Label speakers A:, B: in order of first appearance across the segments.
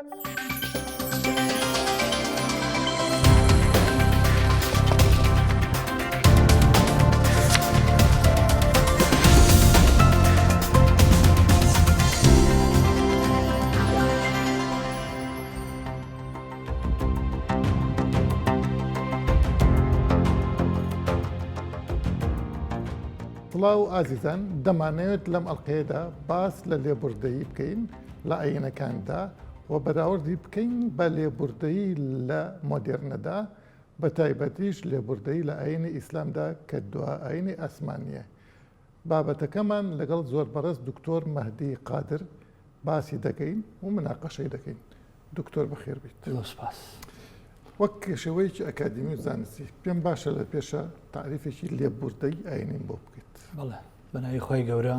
A: سڵاو ئازیزان دەمانەوێت لەم ئەڵلقەیەدا باس لە لێبوردەیی بکەین لە ئاینەکاندا و بەراوردی بکەین بە لێبوردەیی لە مۆدێرنەدا بە تایبەتیش لێبوردەیی لە ئاینی ئیسلامدا کە دوا ئاینی ئاسمانییە. بابەتەکەمان لەگەڵ زۆر بەڕێز دکتۆر مەهدی قادر باسی دەکەین و مناقەشەی دەکەین. دکتۆر بەخێر بیت.
B: زۆر سپاس.
A: وەک شێوەیەکی ئەکادیمی و زانستی پێم باشە لە پێشە تاریفێکی لێبوردەی ئاینیم بۆ بکەیت.
B: بەڵێ. بەناوی خوای گەورە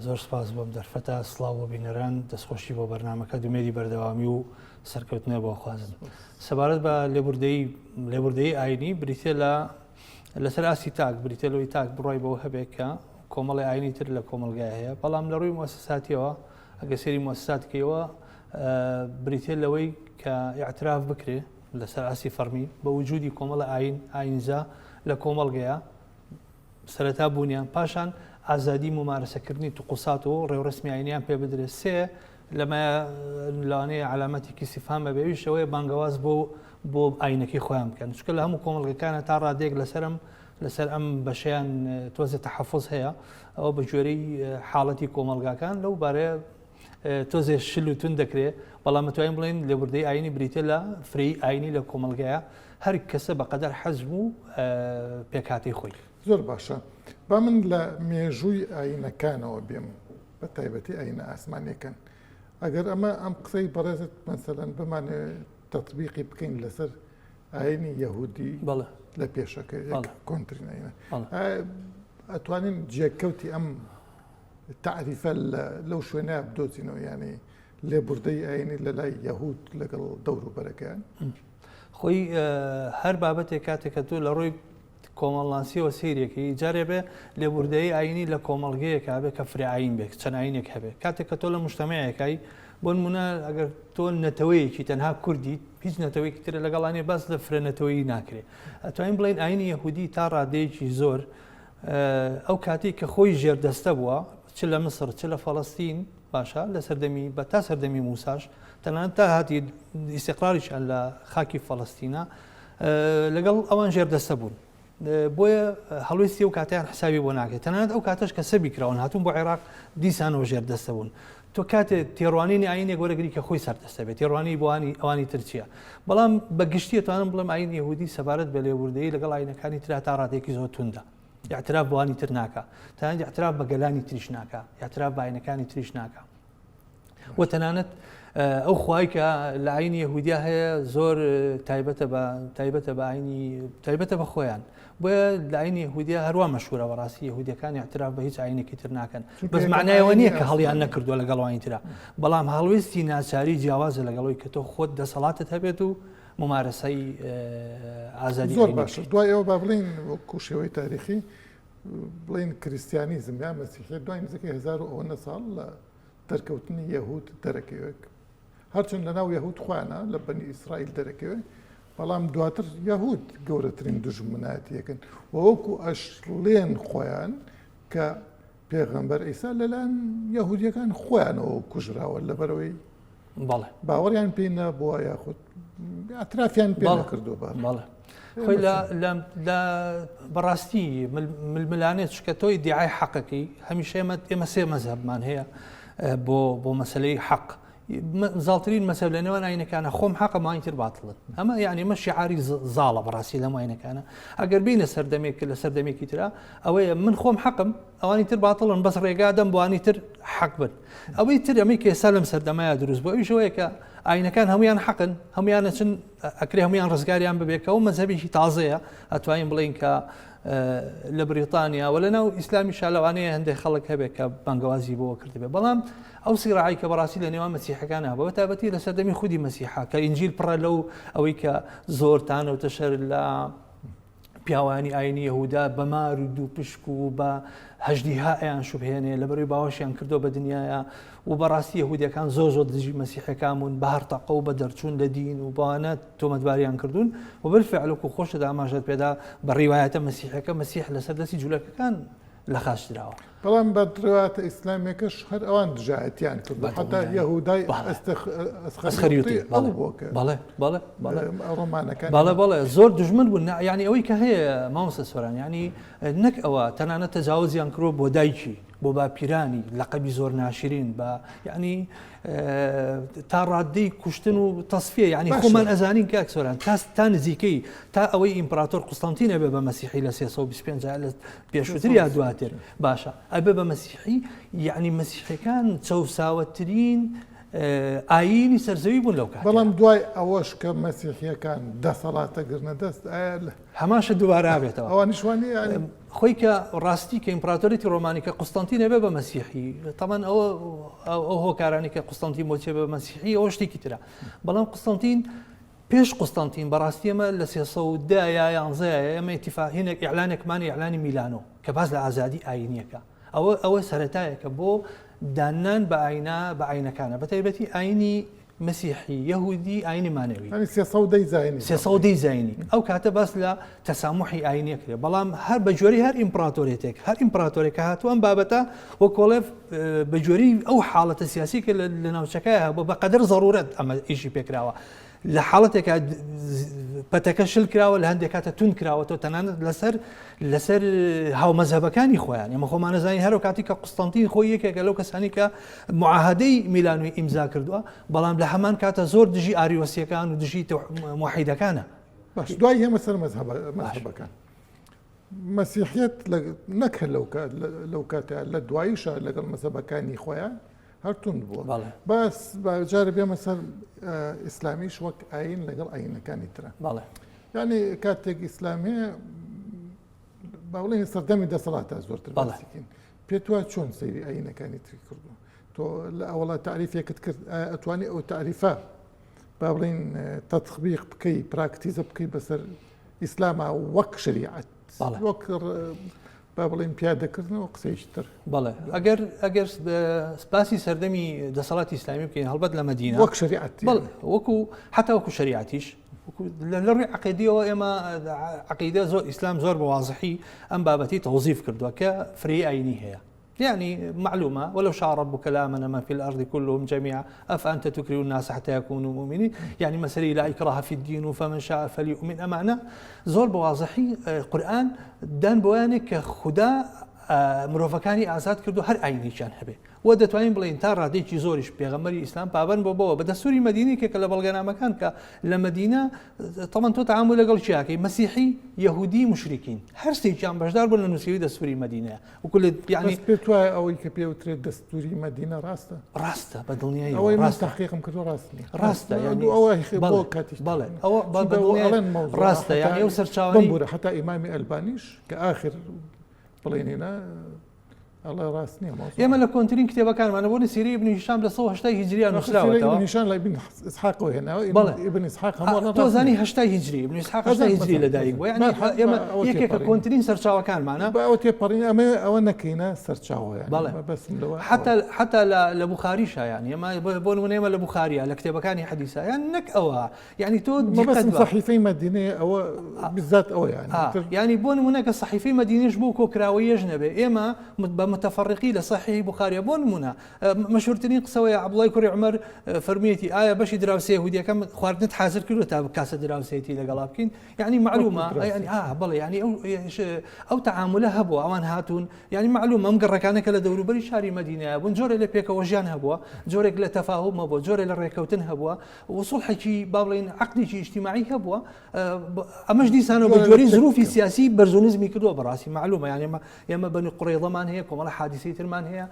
B: زۆر سپاس بۆم دەرفەتە سڵاو بۆ بینەران دەستخۆشی بۆ بەرنمەکە دومێری بەردەوامی و سەرکەوتنە بۆ خوازن سەبارەت بە لێبوردەی لێبوردەی ئاینی بریتە لە لەسەر ئاستی تاک بریتە لەوەی تاک بڕای بەوە هەبێت کە کۆمەڵی ئاینی تر لە کۆمەلگای هەیە بەڵام لە ڕووی مؤسساتیەوە ئەگە سێری مؤسسات کەیەوە بریتە لەوەی کە اعتراف بکرێ لەسەر ئاستی فەرمی بە وجودی کۆمەڵە ئاین ئاینزا لە کۆمەڵگەیە سەرەتا بوونیان، پاشان ئازادی مومارەسەکردنی طقوسات و ڕێوڕەسمی ئاینیان پێ بدرێت، سێ لەمە لەوانەیە عەلامەتێکی ئیستیفهام هەبێ ئەویش ئەوەیە بانگەواز بۆ بۆ ئاینەکەی خۆیان بکەن چونکە لە هەموو کۆمەڵگەکانە تا ڕادەیەک لەسەرم لەسەر ئەم بەشیان تۆزێ تەحەفوز هەیە ئەوە بە گوێرەی حاڵەتی کۆمەڵگاکان لەو بارەیە تۆزێ شل و تون دەکرێ بەڵام متوانین بڵێن لێبوردەی ئاینی بریتە لە فرەی ئاینی لە کۆمەڵگەیە هەر کەسە بەقەدەر حەزم و پێکهاتەی خۆی.
A: زۆر باشە با من لە مێژووی ئاینەکانەوە بێم بە تایبەتی ئاینە ئاسمانیەکان ئەگەر ئەمە ئەم قسەی بەڕێزت مەسەلەن بمانەوێت تەتبیقی بکەین لەسەر ئاینی یەهودی
B: بەڵێ
A: لە پێشەکە کۆنترین ئاینە ئەتوانین جێکەوتی ئەم تەعریفە لەو شوێنە بدۆزینەوە یانی لێبوردەی ئاینی لە لای یەهود لەگەڵ دەوروبەرەکەیان؟
B: خۆی هەر بابەتێک کاتێک کە تۆ لە ڕووی کۆمەڵناسیەوە سەیرێکی جارێ بێ لێبوردەیی ئاینی لە کۆمەڵگەیەکا بێ کە فرە ئاین بێت چەند ئاینێک هەبێ کاتێک کە تۆ لە مجتەمەعێکای بۆ نمونە ئەگەر تۆ نەتەوەیەکی تەنها کوردی هیچ نەتەوەیەکی ترە لەگەڵانێ باس لە فرە نەتەوەیی ناکرێ ئەتوانین بڵێن ئاینی یەهودی تا ڕادەیەکی زۆر ئەو کاتەی کە خۆی ژێردەستە بووە چ لە میسر چ لە فەڵەستین باشە لە سەردەمی بە تا سەردەمی موساش تەنانەت تا هاتی ئیسیقراریشان لە خاکی فەڵەستینە لەگەڵ ئەوان ژێردەستە بوون بۆیە هەڵوێستی ئەو کاتیان حسابی بۆ ناکرێت تەنانەت ئەو کاتەش کە سەبی کراون هاتوون بۆ عێراق دیسانەوە ژێردەستە بوون تۆ کاتێ تێڕوانینی ئاینێک وەرەگری کە خۆی سەردەستە بێت تێڕوانی بۆانی ئەوانی تر چییە بەڵام بە گشتی توانم بڵێم ئاین یهودی سەبارەت بە لێبوردەیی لەگەڵ ئاینەکانی ترا تا ڕادەیەکی زۆر توندە اعتراف بۆانی تر ناکا تەنانەت اعتراف بە گەلانی تریش ناکا اعتراف بە ئاینەکانی تریش ناکا و تەنانەت ئەو خوای کە لە ئاینی یەهودیا هەیە زۆر تایبەتە بە تایبەتە بە ئاینی تایبەتە بە خۆیان بۆیە لە ئاینی یەهودیا هەروا مەشهورە بەڕاستی یەهودیەکان اعتراف بە هیچ ئاینێکی تر ناکەن بەس معنایەوە نییە کە هەڵیان نەکردووە لەگەڵ ئەوانی ترا بەڵام هەڵوێستی ناچاری جیاوازە لەگەڵەوەی کە تۆ خۆت دەسەڵاتت هەبێت و ممارەسەی ئازادی
A: زۆر باشە دوای ئەوە با بڵین وەکو شێوەی تاریخی بڵین کریسیانیزم یا مەسیحیت دوای نزیکەی هزار و ئەوەندە ساڵ لە دەرکەوتنی یەهود دەرەکەوێت هەرچەند لەناو یەهود خۆیانە لە بەنی ئیسرائیل دەرەکەوێت بەڵام دواتر یەهود گەورەترین دوژمنایەتیەکەن و وەکو ئەشڵێن خۆیان کە پێغەمبەر ئیسا لەلایەن یەهودیەکان خۆیانەوە کوژراوە لەبەرەوەی
B: بەڵێ
A: باوەڕیان پێی نەبووە یاخود ئەترافیان پێ نەکردووە
B: بەڵێ خۆی لە بەڕاستی ململانێ چکە تۆی دیعای حەقەکەی هەمیشە ئێمە ئێمە سێ مەزهبمان هەیە بۆ بۆ مەسلەی حەق زاڵترین مەسەل لە نێوان ئاینەکانە خۆم حەقە مای تر باتڵن ئەمە یعنی مە شعاری زاڵە بەڕاستی لەم ئاینەکانە ئەگەر بینە سەردەمێک لە سەردەمێکی ترا ئەوەیە من خۆم حەقم ئەوانی تر باتڵن بەس ڕێگا دەم بۆانی تر حەق بن ئەوەی تر ئەمەی کە ئێستا لەم سەردەمەیە دروست بوو ئەویش ئەوەیە کە ئاینەکان هەمویان حەقن هەمویان ئەچن ئەکرێ هەمویان ڕزگاریان ببێت کە ئەو مەزهەبێکی تازەیە ئەتوانین بڵێین کە لە بریتانیا و لەناو ئیسلامی شالەوانەیە هەندێک خەڵک هەبێت کە بانگەوازی بۆ کردبێ بەڵام ئەو سیڕعی کە بەڕاستی لە نێوان مەسیحەکان هەبوو بە تایبەتی لە سەردەمی خودی مەسیحا کە ئینجیل پڕە لەو ئەوەی کە زۆر تانە و تەشەر لە. پیاوانی ئاینی یەهودا بە مار و دووپشک و بە هەژدیها ئەیان شوبهێنێ لەبەروی باوەشیان کردو بە دنیاە و بەڕاستی یەهودیەکان زۆر زۆر دژی مەسیحەکان بوون بە هەرتەقە و بە دەرچوون لە دین و بەوانە تۆمەتباریان کردوون و بالفعل وەکو خۆشت ئاماژەت پێدا بە ڕیوایەتە مەسیحەکە مەسیح لەسەر دەستی جولەکەکان لە خاچ دراوە.
A: بەڵام بە ڕوایەتە ئیسلامیەکەش هەر ئەوان دژایەتیان کرد حتا یەهودای ئەسخەریوتی ئەو بووە کە
B: بەڵێ بەڵێ بەڵێ
A: ڕۆمانەکان
B: بەڵێ بەڵێ زۆر دژمن بوون یعنی ئەوەی کە هەیە مامۆستا سۆران یعنی نەک ئەوە تەنانەت تەجاوزیان کردووە بۆ دایکی بۆ باپیرانی لەقەبی زۆر ناشرین بە یعنی تا ڕاددەی کوشتن و تەسفیە یعنی خۆمان ئەزانین کاک سۆران تا تا نزیکەی تا ئەوەی ئیمپراتۆر قوستانتین ئەبێ بە مەسیحی لە 325 لە پێشووتر یا دواتر باشە ئەبێ بە مەسیحی یعنی مەسیحەکان چەوساوەترین ئایینی سەرزەوی بوون لەو کات
A: بەڵام دوای ئەوەش کە مەسیحیەکان دەسەڵاتە گرنە دەست ئایا
B: هەمان شت دووبارە بێتەوە.
A: ئەوانیش وا نییە یانی؟
B: خۆی کە ڕاستی کە ئیمپراتۆریەتی ڕۆمانی کە قوستەنتین ئەبێ بە مەسیحی تەمان ئەوە ئەو هۆکارانی کە قوستەنتین بۆچێ بە مەسیحی ئەوە شتێکی ترە بەڵام قوستەنتین پێش قوستەنتین بەڕاستی ئێمە لە 310 یا 11 ئێمە ئیتیفاق هینێک ئیعلانێکمان ئیعلانی میلانۆ کە باس لە ئازادی ئاینیەکە ئەوە ئەوە سەرەتایەکە بۆ داننان بە ئاینا بە ئاینەکانە بە تایبەتی ئاینی مەسیحی، یەهودی، ئاینی مانەوی.
A: یانی 310 زاینی.
B: 310 زاینی. ئەو کاتە باس لە تەساموحی ئاینی ئەکرێ. بەڵام هەر بە گوێرەی هەر ئیمپڕاتۆریەتێک، هەر ئیمپڕاتۆرێک کە هاتووە ئەم بابەتە وەک کۆڵێف بە گوێرەی ئەو حاڵەتە سیاسی کە لە ناوچەکەیا هەبووە بە قەدەر زەڕوورەت ئەمە ئیشی پێکراوە. لە حاڵەتێکا پەتەکە شل کراوە لە هەندێک کاتە توند کراوەتەوە تەنانەت لەسەر لەسەر هاومەزهەبەکانی خۆیان ئێمە خۆمان نەزانین هەرو کاتی کە قوستەنتین خۆی یەکێکە لەو کەسانی کە معاهدەی میلانوی ئیمزا کردووە بەڵام لە هەمان کاتە زۆر دژی ئاریۆسیەکان و دژی موحیدەکانە.
A: باش دوای هێمە سەر مەزهەبەکان مەسیحیەت نەک هەر لەو کاتە لە دواییشە لەگەڵ مەزهەبەکانی خۆیان هەر توند بووە باس جارە بێمە سەر ئیسلامیش وەک ئاین لەگەڵ ئاینەکانی ترە
B: بەڵێ
A: یعنی کاتێک ئیسلامی با بڵێین سەردەمی دەسەڵاتە زۆرتر باسیکەین پێت وا چۆن سەیری ئاینەکانی تری کردو تۆ لە ئەوڵا تعریفێکت کرد ئەتوانی ئەو تعریفە با بڵین تەتبیق بکەی پراکتیزە بکەی بەسەر ئیسلاما وەک شریعەت وەک با بڵێین پیادەکردنەوە قسەیەکی تر.
B: بەڵێ ئەگەر ئەگەر باسی سەردەمی دەسەڵاتی ئیسلامی بکەین هەڵبەت لە مەدینە
A: وەک شریعەت
B: بەڵێ وەکو حتا وەکو شریعەتیش لە ڕووی عقیدیەوە ئێمە عقیدە زۆر ئیسلام زۆر بە وازحی ئەم بابەتی تەوزیف کردووە کە فرەی ئاینی هەیە يعني معلومة ولو شاء ربك لآمن من في الأرض كلهم جميعا أفأنت تكره الناس حتى يكونوا مؤمنين يعني مسألة لا إكراه في الدين فمن شاء فليؤمن أمانة زۆر بە وازحی قورئان دان بۆیانێک کە خودا مرۆڤەکانی ئازاد کردو هەر ئاینێکیان هەبێ و دەتوانین بڵێین تا ڕادێکی زۆریش پێغەمبەری ئیسلام پابەند بۆ بەوە بە دەستوری مەدینی کە لە بەڵگەنامەکان کە لە مەدینە تەمەن تۆ تەعامول لەگەڵ چیاکەی مەسیحی یەهودی مشریکین هەر سێکیان بەشدار بوون لە نووسیوی دەستوری مەدینە
A: وەکو لە یعنی بەس پێت وایە ئەوەی کە پێ وترێت دەستوری مەدینە ڕاستە؟
B: ڕاستە بە دڵنیایی
A: ئەوەی من ڕاستە تحقیقم کردو ڕاست نییە
B: ڕاستە
A: یعنی ئەوە بۆ
B: بەڵێ
A: کاتیش
B: بەڵێ ئەوە بە
A: چونکە
B: دڵنیایی
A: ئەڵێن مەوزوعە
B: ڕاستە
A: حتا
B: یعنی ئەو سەرچاوانەی
A: بمبورە حتا ئیمامی ئەلبانیش کە ئاخر بڵێنینە ئەڵێ ڕاست نییە مەوزوعە.
B: ئێمە لە کۆنترین کتێبەکانمانە بۆ سیرەی ئیبن هیشام لە 180 هیجریە
A: آخر سیرەی
B: نووسراوەتەوە
A: ئیبن هیشام لە ئیبن ئیسحاقەوە هێناوە
B: بەڵێ
A: ئیبن ئیسحاق هەموو ئەڵێن
B: تۆ
A: ڕاست
B: زانی
A: نییە.
B: هەشتای هیجری ئیبن ئیسحاق هەشتای
A: ئەزانم
B: هیجری
A: ئەزانم
B: لەدایک
A: ئەزانم
B: بووە یعنی
A: بەهەرحاڵ
B: ئێمە
A: با ئەوە
B: یەکێکە
A: تێپەڕین
B: کۆنترین سەرچاوەکانمانە
A: با ئەوە تێپەڕین ئەمە ئەوە نەکەینە سەرچاوە یعنی
B: بەڵێ
A: مەبەستم لەوە
B: حتا
A: ئەوەیە.
B: حتا لە لە بوخاریشا یعنی ئێمە بۆ نمونە ئێمە لە بوخاریە لە کتێبەکانی حەدیسا یان نەک ئەوە یعنی تۆ دیقەت
A: مەبەستم
B: بە
A: سەحیفەی مەدینەیە ئەوە بالذات ئەوە یعنی
B: ئا
A: تر
B: یعنی بۆ نمونە کە سەحیفەی مەدینەش بۆ کۆکراوەیەش نەبێ ئێمە بە متفەڕقی لە سەحیحی بوخاریە بۆ نمونە مەشهورترین قسەوەیە عەبدوڵای کوڕی عومەر فەرموویەتی ئایا بەشی دراوسێ یەهودیەکەم خواردنت حازر کردووە تا کاسە دراوسێتی لەگەڵا بکەین یعنی معلومە یعنی ئا بەڵێ یعنی ئەو ئەو تەعامولە هەبووە ئەوان هاتوون یعنی معلومە ئەم گەڕەکانە کە لە دەوروبەری شاری مەدینەیە بوون جۆرێک لە پێکەوە ژیان هەبووە جۆرێک لە تەفاهوم هەبووە جۆرێک لە ڕێککەوتن هەبووە و سوڵحێکی با بڵێین عەقدێکی ئیجتیماعی هەبووە ئەمەش دیسانەوە بە جۆری زروفی سیاسی بەرز و نزمی کردووە بەڕاستی معلومە یعنی ئێمە بەنی قوڕەیزەمان هەیە، کۆمەڵە حادیسەی ترمان هەیە،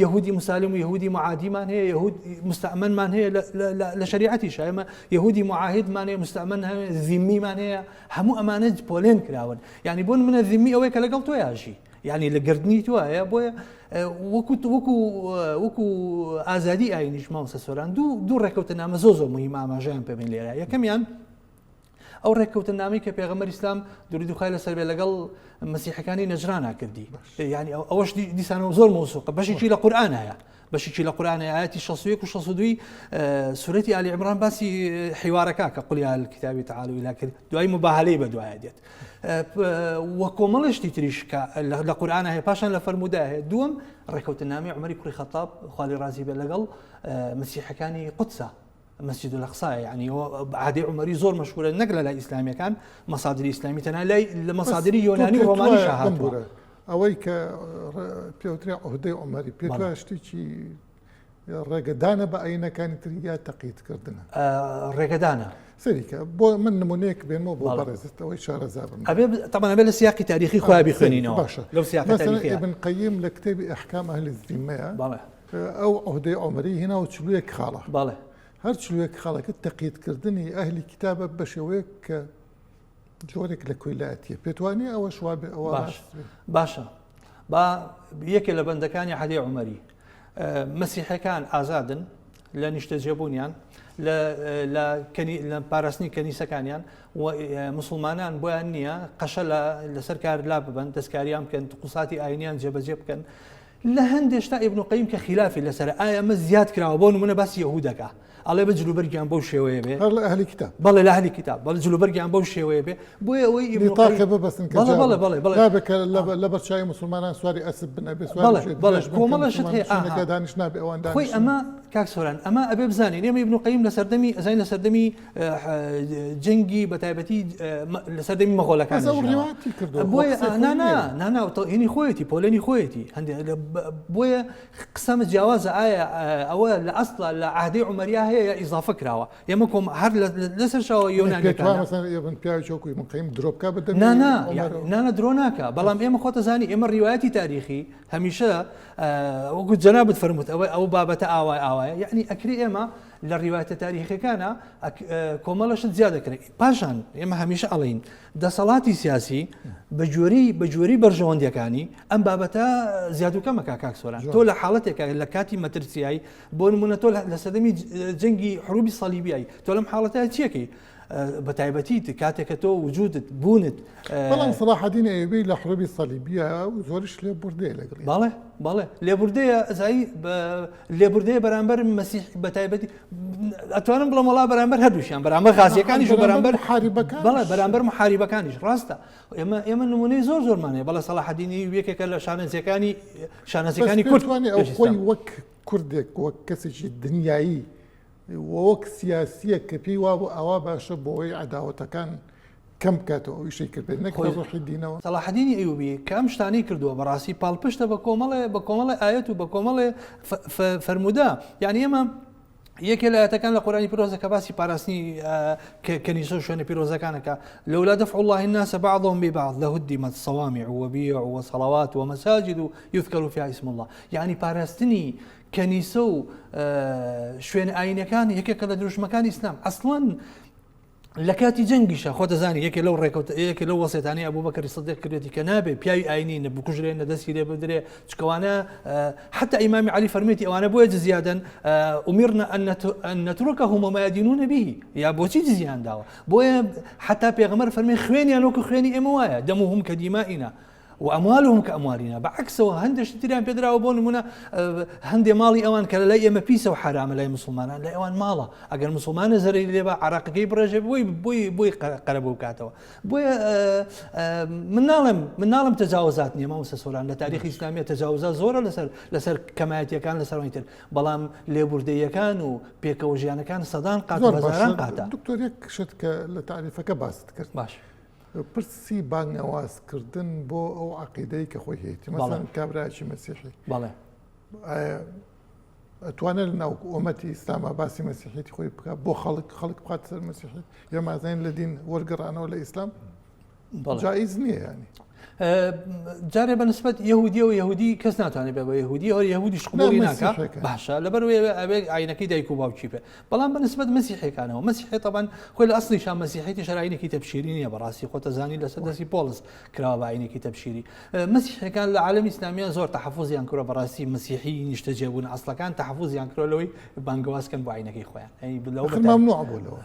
B: یەهودی مسالم و یەهودی معادیمان هەیە، یەهود مستەئمەنمان هەیە لە شەریعەتیشا، ئێمە یەهودی معاهدمان هەیە، مستەئمەن هەیە، زیمیمان هەیە، هەموو ئەمانە پۆلێن کراون. یعنی بۆ نمونە زیمی ئەوەیە کە لەگەڵ تۆیا ژی، یعنی لە گردنی تۆ هەیە، بۆیە وەکو وەکو وەکو ئازادی ئاینیش مامۆستا سۆران دوو ڕێکەوتنامە زۆر زۆر مهمە ئاماژەیان پێ بین لێرە. یەکەمیان ئەو ڕێککەوتننامەی کە پێغەمبەر ئیسلام درودی خوای لەسەر بێ لەگەڵ مەسیحەکانی نەجرانا کردی یعنی ئەوەش دیسانەوە زۆر مەوسوقە بەشێکی لە قورئان هەیە بەشێکی لە قورئان هەیە ئاەتی 61 و 62 سورەتی ئالی عمران باسی حیوارەکە کە قل يا أهل الكتاب تعالوا إلى کرد دوای مباهلەی بە دوایە دێت وە کۆمەڵە شتی تریش کە لە قورئان هەیە پاشان لە فەرموودە هەیە دووەم ڕێکەوتنامەی عومەری کوڕی خەتاب خوا لێی ڕازی بێت لەگەڵ مەسیحەکانی قودسە مسجد الاقصا یعنی عادی عمری زۆر مەشهورە نەک لە لای ئیسلامیەکان مەسادری ئیسلامی تەنها لای لە مەسادری یۆنانی ڕۆمانی هاتووە
A: ئەوەی کە پێوترێ عهدەی عمەری پێت وایە شتێکی ڕێگەدانە بە ئاینەکانی تر یا تەقیدکردنە؟
B: ڕێگەدانە.
A: سەریکە بۆ من نمونەیەک بێنمەوە بۆ بەڕێزت ئەوەی شارەزا بم.
B: ئەبێ تەبعەن ئەبێ لە سیاقی تاریخی خۆیان بیخوێنینەوە.
A: باشە لەو سیاقی تاریخیە. ئیبن قەیم لە کتێبی ئەحکام ئەهلی الذمەیە
B: بەڵێ
A: ئەو عهدەی عومەری هێناوە 41 خاڵە.
B: بەڵێ
A: هەر 41 خاڵەکە تەقیدکردنی ئەهلی کتابە بە شێوەیەک کە جۆرێک لە کۆیلایەتیە پێت وانیە ئەوەش وابێ ئەوە
B: باش باشە با یەکێ لە بەندەکانی عەلی عومەری مەسیحەکان ئازادن لە نیشتەجێبوونیان لە پاراستنی کەنیسەکانیان و مسلمانان بۆیان نییە قەشە لەسەر کار لا ببن دەستکاریان بکەن قوساتی ئاینیان جێبەجێ بکەن لە هەندێ شتا ئیبن قەیم کە خیلافی لەسەرە ئایا ئەمە زیاد کراوە بۆ نمونە باسی یەهودەکە ئەڵێ بە جلوبەرگیان بەو شێوەیە بێ
A: هەر لە ئەهلی کتاب
B: بەڵێ لە ئەهلی کتاب بەڵێ جلوبەرگیان بەو شێوەیە بێ بۆیە ئەوەی ئیبن
A: نیتاقێ ببەستن کە
B: بەڵێ بەڵێ بەڵێ بەڵێ
A: نابێ کە لەبەر چاوی موسڵمانان سواری ئەسپ بن ئەبێ سواری
B: بەڵێ بەڵێ کۆمەڵە شت هەیە
A: ئاها دانیش نابێ ئەوان
B: دانیشن خۆی ئەمە کاک سۆران ئەمە ئەبێ بزانین ئێمە ئیبن قەیم لە سەردەمی ئەزانین لە سەردەمی جەنگی بە تایبەتی لە سەردەمی مەغۆلەکان بۆیە نانا هینی خۆیەتی پۆلێنی خۆیەتی هەندێک بۆیە قسەمە جیاوازە ئایا ئەوە لە ئەسڵە لە عهدی عمەریا هەیە یا ئیزافە کراوە ئێمە کۆم هەر لەسەر شاوە
A: یۆنانەکان درۆ بکە
B: نانا درۆ ناکە بەڵام ئێمە خۆتەزانی ئێمە ڕیواەتی تاریخی هەمیشە وەکو جەنابت فەرمووت ئەوە ئەو بابەتە ئاوای ئاوایە یعنی ئەکری ئێمە لە ڕیوایەتە تاریخیەکانا کۆمەڵە شت زیاد دەکرێت پاشان ئێمە هەمیشە ئەڵین دەسەڵاتی سیاسی بە جۆری بە جۆری بەرژەوەندیەکانی ئەم بابەتە زیاد و کەمەکە کاک سۆران تۆ لە حاڵەتێکە لە کاتی مەترسیایی بۆ نمونە تۆ لە سەدەمی جەنگی حروبی سەلیبیایی تۆ لەم حاڵەتە چیەکەی بە تایبەتی کاتێک کە تۆ وجودت بوونت
A: بەڵام سەڵاحەدین ئەیوبی لە حروبی سەلیبیە و زۆریش لێبوردەیە لەگەڵی
B: بەڵێ بەڵێ لێبوردەیە ئەزایی لێبوردەیە بەرامبەر مەسیح بە تایبەتی ئەتوانم بڵێم وڵا بەرامبەر هەردووشیان بەرامبەر غازیەکانیش و بەرامبەر
A: محاربەکان
B: بەڵێ بەرامبەر محاریبەکانیش ڕاستە ئێمە ئێمە نمونەی زۆر زۆرمان هەیە بەڵێ سەڵاحەدینی یەکێکە لە شانەزیەکانی شانەزیەکانی کورد
A: ئەو خۆی وەک کوردێک وەک کەسێکی دنیایی و وەک سیاسییەک کە پێی وابوو ئاوا باشە بۆ ئەوەی عەداوەتەکان کەم بکاتەوە ئەو ئیشەی کردبێت نەک لە ڕۆحی دینەوە.
B: سەڵاحەدینی ئەیوبی کە ئەم شتانەی کردووە بەڕاستی پاڵپشتە بە کۆمەڵێ بە کۆمەڵێ ئایەت و بە کۆمەڵێ فەرموودە یعنی ئێمە یەکێ لە ئایەتەکان لە قورئانی پیرۆزە کە باسی پاراستنی کەنیسە و شوێنە پیرۆزەکانەکە لولا دفع الله الناس بعضهم ببعض لهدمت صوامع وبيع وصلوات ومساجد يذكر فيها اسم الله یعنی پاراستنی کەنیسە و شوێنە ئاینەکان یەکێکە لە دروشمەکانی ئیسلام ئەسڵەن لە کاتی جەنگیشە خۆ دەزانی یەکێ لەو ڕێکەوت یەکێ لەو وەسێتانی ئەبوو بەکری سدیق کردێتی کە نابێ پیاوی ئاینی نە بکوژرێن نە دەستی لێ بدرێ چکەوانە حتى ئیمامی علی فەرمێتی ئەوانە بۆیە جزیادەن أمرنا أن نتركهم وما يدينون به یا بۆچی جزیان داوە بۆیە حتا پێغەمبەر فەرمی خوێنیان وەکو خوێنی ئێمە وایە دمهم كدمائنا واموالهم كاموالنا بە عەکسەوە هەندێک شتی تریان پێدراوە بۆ نمونە هەندێ ماڵی ئەوان کە لەلای ئێمە پیسە و حرامە لای مسلمانان لای ئەوان ماڵە ئەگەر مسلمانە زەرەری لێبا عراقەکەی بڕێژێ بۆی بۆی بۆی قەرەبوو بکاتەوە بۆیە من ناڵێم من ناڵم تەجاوزات نییە مامۆستا سۆران لە تاریخی ئیسلامیە تەجاوزات زۆرە لەسەر لەسەر کەمایەتیەکان لەسەر ئەوی تر بەڵام لێبوردەیەکان و پێکەوە ژیانەکان سەدان قات هەزاران قاتە
A: دکتۆر یەک شت کە لە تاریفەکە باست کرد
B: باش
A: پرسی بانگەواز کردن بۆ ئەو عەقیدەی کە خۆی هەیەتی مەسەن کابرایەکی مەسیحی
B: بەڵێ
A: ئایا ئەتوانێت لە ناو ئۆمەتی ئیسلاما باسی مەسیحیەتی خۆی بکات بۆ خەڵک خەڵک بخات سەر مەسیحی یا مازین لە دین وەرگەڕانەوە لە ئیسلام جائز نییە ینی.
B: جارێ بە نسبەت یهودیەوە یهودی کەس ناتوانێت بێ بە یهودی هەر یهودیش قبوڵی ناکا باشە لەبەر ئەوێ ئاینەکەی دایک و باوکی پێ بەڵام بە نسبەت مەسیحەکانەوە مەسیحی تەبان خۆی لە ئەسڵی شا مەسیحێتی شەراینێکی تەبشیری نییە بەڕاستی خۆتەزانی لەسەر دەستی پۆڵس کراوە بە ئاینێکی تەبشیری مەسیحەکان لە عالەمی ئیسلامیان زۆر تەحەفوزیان کردوە بەڕاستی مەسیحی نیشتەجێ بوون ئەسڵەکان تەحەفوزیان کردوە لەوەی بانگەوازکەن بۆ ئاینەکەی خۆیان ئەی لەوە
A: ممنوع بوو لەوە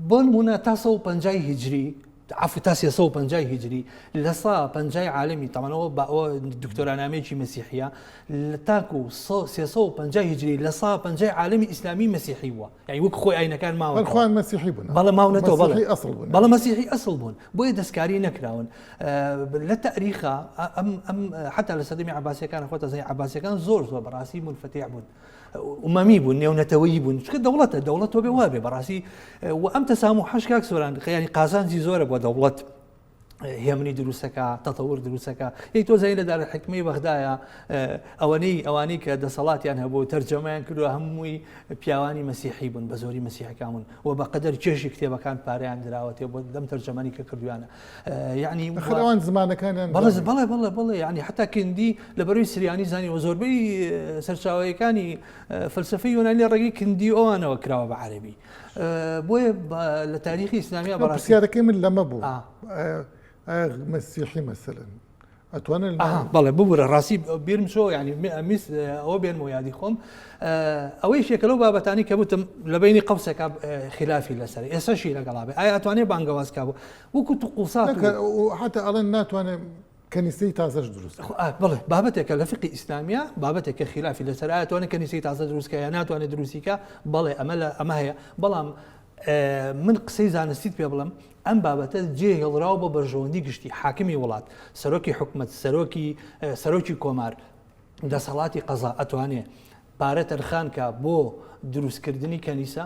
B: بۆ نمونە تا 150 هیجری عەفو تا 350 هیجری لە سا پەنجای عالەمی تەمەن ئەوە بە ئەوە دکتۆرانامەیەکی مەسیحیە لە تاکو 350 هیجری لە سا پەنجای عالەمی ئیسلامی مەسیحی بووە یعنی وەک خۆی ئاینەکان ماوە
A: خۆیان مەسیحی بوون
B: بەڵێ ماونەتەوە بەڵێ
A: مەسیحی ئەسڵ بوون
B: بەڵێ مەسیحی ئەسڵ بوون بۆیە دەستکاری نەکراون لە تاریخا ئەم ئەم حتا لە سەردەمی عەباسیەکان خۆتە زانی عەباسیەکان زۆر زۆر بەڕاستی منفتیح بوون ئومەمی بوون نێونەتەوەیی بوون چونکە دەوڵەتە دەوڵەت تۆ بێ وابێ بەڕاستی و ئەم تەساموحەش کاک سۆران خەیانی قازانجی زۆرە بۆ دەوڵەت هێمنی دروستەکە تەتەور دروستەکە یەک تۆ زین لە دار حکمەی بەغدایە ئەوەنەی ئەوانەی کە دەسەڵاتیان هەبوو تەرجەمەیان کردووە هەمووی پیاوانی مەسیحی بوون بە زۆری مەسیحەکان بوون و بە قەدەر کێشی کتێبەکان پارەیان دراوەتێ بۆ دەم تەرجەمەنی کە کردویانە
A: یعنی ئەوان زمانەکانیان
B: بەڵێ بەڵێ بەڵێ بەڵێ یعنی حتا کندی لە بەروی سریانی زانی و زۆربەی سەرچاوەکانی فەلسفەی یۆنانی لە ڕێگەی کندی ئەوانەوە کراوە بە عەربی بۆیە لە تاریخی ئیسلامیە
A: بەڕاستیارەکەی من لەمە بوو مەسیحی مەسەلەن ئەتوانن
B: بەڵێ ببورە ڕاستی بیرم چۆ ینی میس ئەوە بێنمەوە یادی خۆم ئەوەی شێکە لەو بابەتانی کە وتم لە بینی قەوسێکا خلافی لەسەر ئێسەشی لەگەڵا بێ ئایا ئەتوانێ بانگەواز کا بوو وەکو
A: تقوسات حتى ئەڵێن ناتوانێت کەنیسەی تازەش دروست
B: بڵێ بابەتێکە لە فقی ئیسلامیە بابەتێکە خلافی لەسەر ئایا توانێت کەنیسەی تازە دروستکە یا ناتوانێت دروستیکە بەڵێ ئەمە لە ئەمە هەیە بەڵام من قسەی زانستیت پێ بڵم ئەم بابەتە جێ هێڵراوە بۆ بەرژەوەندی گشتی، حاکمی وڵات، سەرۆکی حکومەت، سەرۆکی سەرۆکی کۆمار، دەسەڵاتی قەزا ئەتوانێ پارە تەرخان کا بۆ دروستکردنی کەنیسە،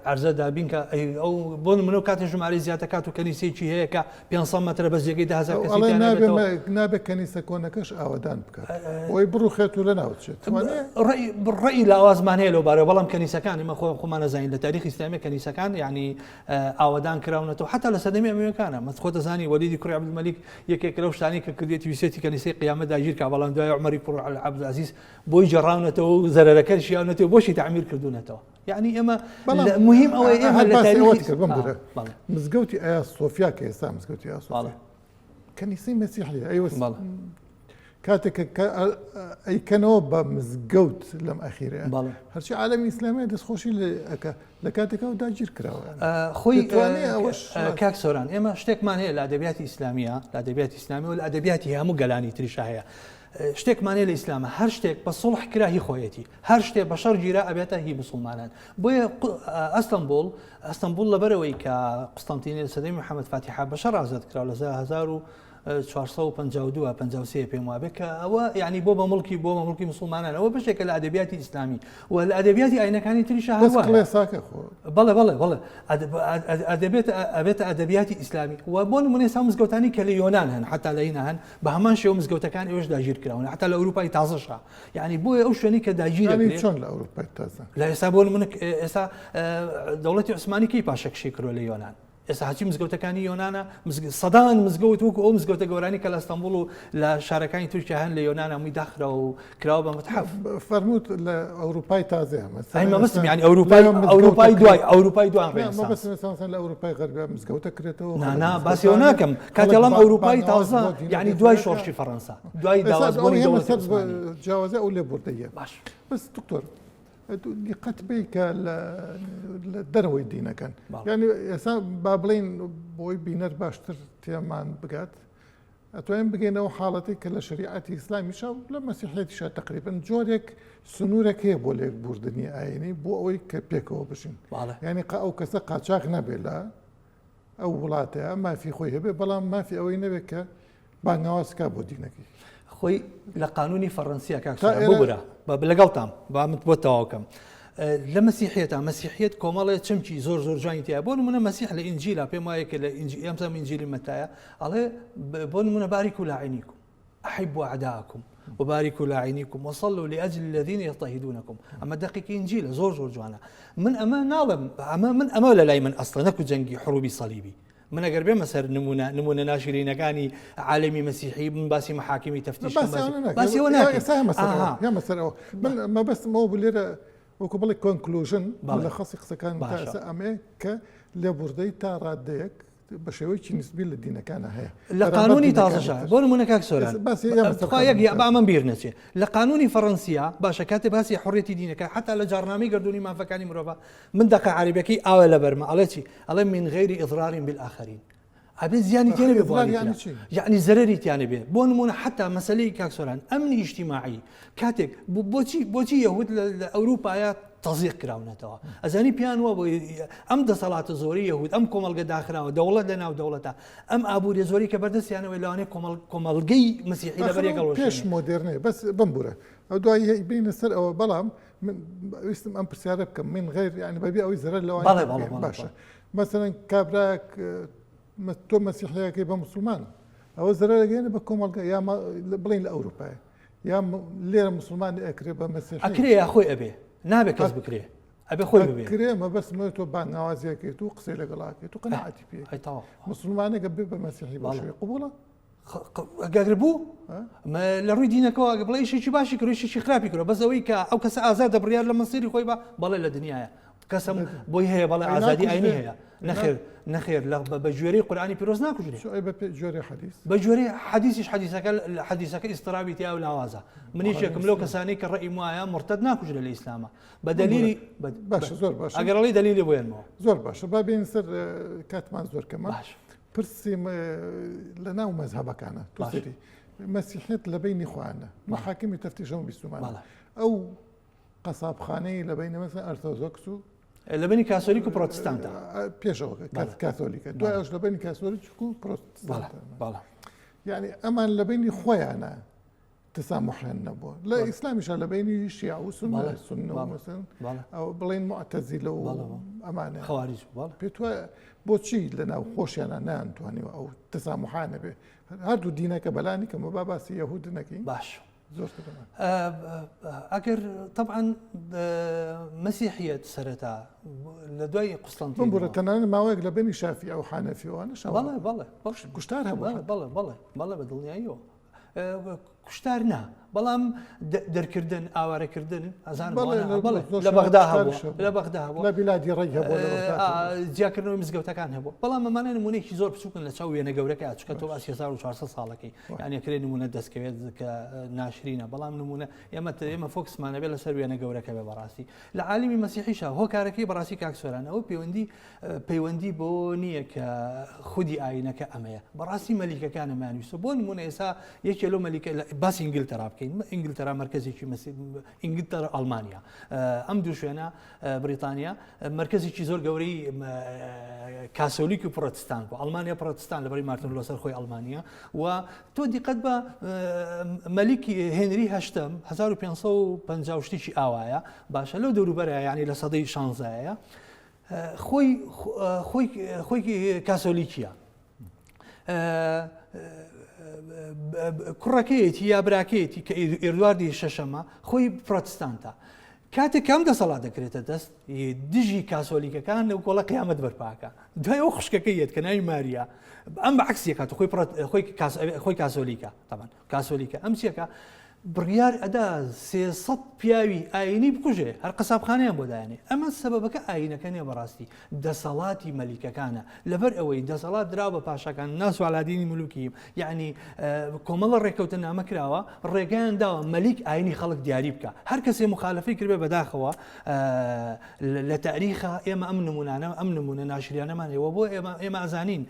B: عەرزە دابین کا، ئەو بۆ نمونە کاتێ ژمارەی زیاتە کات و کەنیسەیەکی هەیە کە 500 مەترە بەس جێگەی 10000 کەسی
A: تیا نابێتەوە. نابێ کەنیسە کۆنەکەش ئاوەدان بکات ئەوەی بڕوخێت و لەناوچێت.
B: ڕەئی لاوازمان هەیە لەو بارەوە، بەڵام کەنیسەکان ئێمە خۆمان ئەزانین لە تاریخی ئیسلامی کەنیسەکان یعنی ئاوەدان کراونەتەوە حتا لە سەردەمی ئەمەویەکانە مەس خۆت دەزانی وەلیدی کوڕی عەبدولمەلیک یەکێک لەو شتانەی کە کردێتی ویسێتی کەنیسەی قیامەت داگیر کا بەڵام دوای عومەری کوڕ عەبدولعەزیز بۆی جێڕاونەتەوە و زەرەرەکەشی یاونەتەوە بۆشی تەعمیر کردوونەتەوە یعنی ئێمە مهم ئەوەی ئێمە لە تاریخی
A: مزگەوتی ئایا سۆفیا کە ئێستا مزگەوتی ئایا سۆفیا کەنیسەی مەسیحیە ئەیوە کاتێک کە ئەیکەنەوە بە مزگەوت لەم ئەخیرە هەرچی عالەمی ئیسلامیە دەستخۆشی ئەکە لە کاتێکا و داگیر کراوە
B: خۆی ئەوەش کاک سۆران ئێمە شتێکمان هەیە لە ئەدەبیاتی ئیسلامیە لە ئەدەبیاتی ئیسلامی و لە ئەدەبیاتی هەموو گەلانی تریشا هەیە شتێکمان هەیە لە ئیسلامە هەر شتێک بە سوڵح کرا هی خۆیەتی هەر شتێ بە شەڕ گیرا ئەبێتە هی مسلمانان بۆیە ئەستەنبوڵ ئەستەنبوڵ لەبەرەوەی کە قوستەنتینی لە سەدەی محەممەد فاتیحا بە شەڕ ئازاد کرا لە 1452 53 پێم وابێ کە ئەوە یعنی بۆ بە مڵکی بۆ بە مڵکی مسلمانان ئەوە بەشێکە لە ئەدەبیاتی ئیسلامی و لە ئەدەبیاتی ئاینەکانی تریشە
A: هەر وایە. کڵێساکە خۆ.
B: بەڵێ بەڵێ بەڵێ ئەدەبێت ئەبێتە ئەدەبیاتی ئیسلامی و بۆ نمونە ئێستا مزگەوتانی کە لە یۆنان هەن حتا لە هینا هەن بە هەمان شێوە مزگەوتەکان ئێوەش داگیر کراون حتا لە ئەوروپای تازەشا یعنی بۆیە ئەو شوێنی کە داگیر
A: دەکرێت چۆن لە ئەوروپای تازە
B: لە ئێستا بۆ نمونە ئێستا دەوڵەتی عوسمانی کەی پاشەکشەی کردووە لە یۆنان ئێستا هەرچی مزگەوتەکانی یۆنانە سەدان مزگەوت وەکو ئەو مزگەوتە گەورانی کە لە ئەستەنبوڵ و لە شارەکانی تورکیا هەن لە یۆنان هەمووی داخراوە و کراوە بە متحف.
A: فەرمووت لە ئەوروپای تازەیە
B: مەسەلەن ئەی مەبەستم یانی ئەوروپای ئەوروپای دوای ئەوروپای دوان
A: ڕێنسانس. مەبەستم ئێستا مەسەلەن لە ئەوروپای غەربیا مزگەوتە کرێتەوە.
B: نا نا باسی ئەوە ناکەم کاتێ ئەڵێم ئەوروپای تازە یانی دوای شۆڕشی فەڕەنسا دوای داوازبوونی دەوڵەتی عوسمانی.
A: جیاوازی ئەو لێبوردەییە.
B: باش.
A: بەس دکتۆر دیقەت بی کە لە دەرەوەی دینەکەن یعنی ئێستا با بڵین بۆی بینەر باشتر تێمان بگات ئەتوانین بگەینەوە حاڵەتی کە لە شریعەتی ئیسلامیشا و لە مەسیحێتیشا تقریبن جۆرێک سنوورێک هەیە بۆ لێک بوردنی ئاینی بۆ ئەوەی کە پێکەوە بژین یعنی قا ئەو کەسە قاچاخ نەبێت لە ئەو وڵاتەیە مافی خۆی هەبێ بەڵام مافی ئەوەی نەبێت کە بانگەواز کا بۆ دینەکەی.
B: خۆی لە قانونی فەڕەنسیە کاک سۆران ببورە بە لەگەڵتام با من بۆ تەواوکەم لە مەسیحیەتا مەسیحیەت کۆمەڵێ چەمکی زۆر زۆر جوانی تیا بۆ نمونە مەسیح لە ئینجیلا پێم وایە کە لە ئینجیل ئەمزم ئینجیلی مەتایە ئەڵێ بۆ نمونە باريكوا لاعينيكم أحبوا أعداءكم وباركوا لاعينيكم وصلوا لأجل الذين يضطهدونكم ئەمە دەقێکی ئینجیلە زۆر زۆر جوانە من ئەمە ناڵم ئەمە من ئەمە لە لای من ئەسڵە نەکو جەنگی حروبی سەلیبی. من ئەگەر بێمە سەر نمونە نمونە ناشرینەکانی عالەمی مەسیحی من باسی محاکمی تەفتیش باسی ئەوە ناکەین.
A: من مەبەستم ئەوە بوو لێرە وەکو بڵێ conclusion لە خەسی قسەکان تاسە ئەمێ کە لێبوردەی تا ڕادەیەک بە شێوەیەکی نسبی لە دینەکانە هەیە
B: لە قانونی تازەشە بۆ نمونە کاک سۆران یەک یا با من بیر نەچێ لە قانونی فەڕەنسیا باشە کاتێ باسی حڕێتی دینەکە حتا لە جارنامەی گردردونی مافەکانی مرۆڤ من دەقە عەرەبیەکەی ئاوە لەبەرمە ئەڵێ چی ئەڵێ من غیر اضرار بالآخرین ئەبێ زیانی تێ نەبێ بۆ یعنی زەرری تیانە بێ بۆ نمونە حتا مەسلەی کاک سۆران ئەمنی ئیجتیماعی کاتێک بۆچی بۆچی یەهود لە ئەوروپایە تەزیق کراونەتەوە ئەزانی پیان وە بۆ ئەم دەسەڵاتە زۆری یەهود ئەم کۆمەڵگە داخراوە دەوڵەت لە ناو دەوڵەتە ئەم ئابووریە زۆری کە بەردەستیانەوەی لەوانەیە کۆمەڵگەی مەسیحی لەبەر یەکەڵ
A: پێش مۆدێرنێ بەس بمبورە ئەو دوایی بینە سەر ئەوە بەڵام من ویستم ئەم پرسیارە بکەم من غیر یعنی بەبێ ئەوەی زەرەر لەوان
B: بەڵێ بەڵێ
A: باشە مەسەلەن کابراک تۆ مەسیحیەکەی بە مسلمان ئەوە زەرەر ئەگەیەنێ بە کۆمەڵگە یا بڵین لە ئەوروپایە یا لێرە مسلمان ئەکرێ بە مەسیحی
B: ئەکرێ یا خۆی ئەبێ نابێ کەس بکرێ ئەبێ خۆی ببێ
A: کرێ مەبەستمە تۆ بانگەوازیەکەیت و قسەی لەگەڵاکەیت و قەناعەتی پێ مسلمانێکە بێ بە مەسیحی بەڵێ قبوڵە
B: گەگر بوو لە ڕووی دینەکەەوە ئەگە بڵێ شێکی باشی کرد شێکی خراپی کرد بەس ئەوەی کە ئەو کەسە ئازادە بڕیار لە مەسیری خۆی بە بەڵێ لە دنیاە کەسم بۆی هەیە بەڵێ ئازادی ئاینی هەیە نەخێر نەخێر لە بە گوێرەی قورآانی پیرۆز ناکوژرێ بە گوێرەی حەدیسیش حەدیسەکە حەدیسەکە ئیسترابی تیا و لاوازە منیشێکم لەو کەسانی کە ڕێی وایە مرتد ناکوژرێ لە ئیسلامە بە دەلیلی
A: باشە زۆر باش
B: ئەگەر ئەڵێی دەلیلی بۆیەنمەوە
A: زۆر باشە با بێن سەر کاتمان زۆر کەمە باش پرسی لە ناو مەزهەبەکانە تۆ سەیری مەسیحیەت لە بینی خۆیانە محاکمی تەفتیشەوە بیستومانە ئەو قەسابخانەی لە بینی مەسە ئەرتۆزۆکس و
B: لە بینی کاسۆلیک و پرۆتستانتا
A: پێشەوە کاسۆلیکە دوای ئەوش لە بینی کاسۆلیک و پرۆتستانتا یعنی ئەمان لە بینی خۆیانە تسامحیان نەبووە لە ئیسلامیشا لە بینی شیعە و سوننە سوننە و مەسەن ئەو بڵێن موعتەزیلە و ئەمانە
B: خەواریج
A: پێت وایە بۆچی لە ناو خۆشیانە نەیانتوانیوە ئەو تسامحانە بێ هەردوو دینەکە بەلانی کەمە با باسی یەهود نەکەین
B: باش ئەگەر طبعا مەسیحیەت سەرەتا لە دوای قوستەنتین
A: بڕە تەنانەت ماوەیەک لە بینی شافی ئەو حانەفیوانە
B: بەڵێ بەڵێ
A: کوشتار هەبوو
B: بەڵێ بەڵێ بەڵێ بە دڵنیاییەوە کوشتار نا بەڵام دەرکردن ئاوارەکردن ئەزان لە بەغدا هەبوو لە بەغدا هەبوو
A: لە بیلادی ڕێی هەبوو
B: جیاکردنەوەی مزگەوتەکان هەبوو بەڵام ئەمانە نمونەیەکی زۆر بچووکن لە چاو وێنە گەورەکە چکە تۆ باسی 1400 ساڵەکەی یان کرێ نمونە دەستکەوێت کە ناشرینە بەڵام نمونە ئێمە ئێمە focus مانە بێ لەسەر وێنە گەورەکە بێ بەڕاستی لە عالمی مەسیحیشا هۆکارەکەی بەڕاستی کاک سۆران ئەوە پەیوەندی پەیوەندی بەوە نییە کە خودی ئاینەکە ئەمەیە بەڕاستی مەلیکەکان ئەمەیان ویستوە بۆ نمونە ئێستا یەکێ لەو مەلیکە باسی ئینگلتەرا بکەین ئینگلتەرا مەرکەزێکی ئینگلتەرا ئەڵمانیا ئەم دوو شوێنە بریتانیا مەرکەزێکی زۆر گەورەی کاسۆلیک و پرۆتستان بوو ئەڵمانیا پرۆتستان لەبەری مارتن لۆسەر خۆی ئەڵمانیا و تۆ دیقەت بە مەلیکی هێنری هەشتم 1550 شتێکی ئاوایە باشە لەو دەوروبەرە یعنی لە سەدەی شانزایە خۆی خۆی خۆی کاسۆلیکیە کوڕەکەیەتی یا براکەیەتی کە ئێدواردی شەشەمە خۆی پرۆتستانتە کاتێک کام دەسەڵات دەکرێتە دەست دژی کاسۆلیکەکان لەو کۆڵە قیامەت بەرپاکە دوای ئەو خوشکەکەی یەت کە ناوی ماریا ئەم بە عکسیە کات خۆی خۆی کاسۆلیکە تاوان کاسۆلیکە ئەم چیەکە بڕیار ئەدا 300 پیاوی ئاینی بکوژێ هەر قەسابخانەیان بۆ دایانێ ئەمە سەبەبەکە ئاینەکە نیە بەڕاستی دەسەڵاتی مەلیکەکانە لەبەر ئەوەی دەسەڵات دراوە بە پاشاکان الناس علی دین ملوکهم یعنی کۆمەڵە ڕێکەوتن نامە کراوە ڕێگەیان داوە مەلیک ئاینی خەڵک دیاری بکە هەر کەسێ مخالفەی کردبێ بەداخەوە لە تاریخا ئێمە ئەم نمونانە ئەم نمونە ناشریانەمان هەیە بۆ ئێمە ئێمە ئەزانین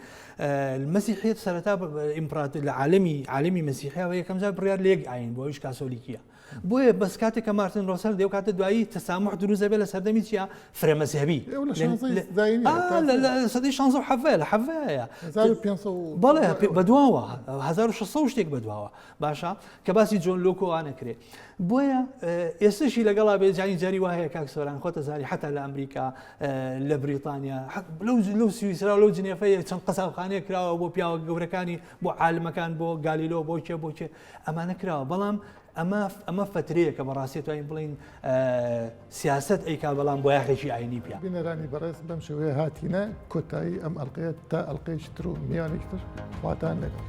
B: مەسیحیت سەرەتا ئیمپراتور لە عالمی عالمی مەسیحیەوە یەکەم جار بڕیار لە یەک ئاین بۆ ئەویش کاسۆلیکیە بۆیە بەس کاتێک کە مارتن لۆسەر دێ و کاتە دوایی تەسامح دروست دەبێت لە سەردەمی چیا فرە مەزهەبی لە سەدەی شانزە و حەڤەیە لە حەڤەیە بەڵێ بەدواوە 1600 شتێک بەدواوە باشە کە باسی جۆن لۆک و ئەوانە کرێ بۆیە ئێستشی لەگەڵا بێ جانی جاری وا هەیە کاک سۆران خۆتە زاری حتا لە ئەمریکا لە بریتانیا لەو لەو سویسرا لەو جنێفە چەند قەسابخانەیە کراوە بۆ پیاوە گەورەکانی بۆ عالمەکان بۆ گالیلۆ بۆ کێ بۆ کێ ئەمانە کراوە بەڵام. ئەمە ئەمە فەترەیەکە بەڕاستی توانین بڵین سیاست ئەیکا بەڵام بۆیاخێکی ئاینی پیا.
A: بینەرانی بەڕێز بەم شێوەیە هاتینە کۆتایی ئەم ئەڵقەیە تا ئەڵقەیەکی تر و میوانێکی تر خواتان لەگەڵ.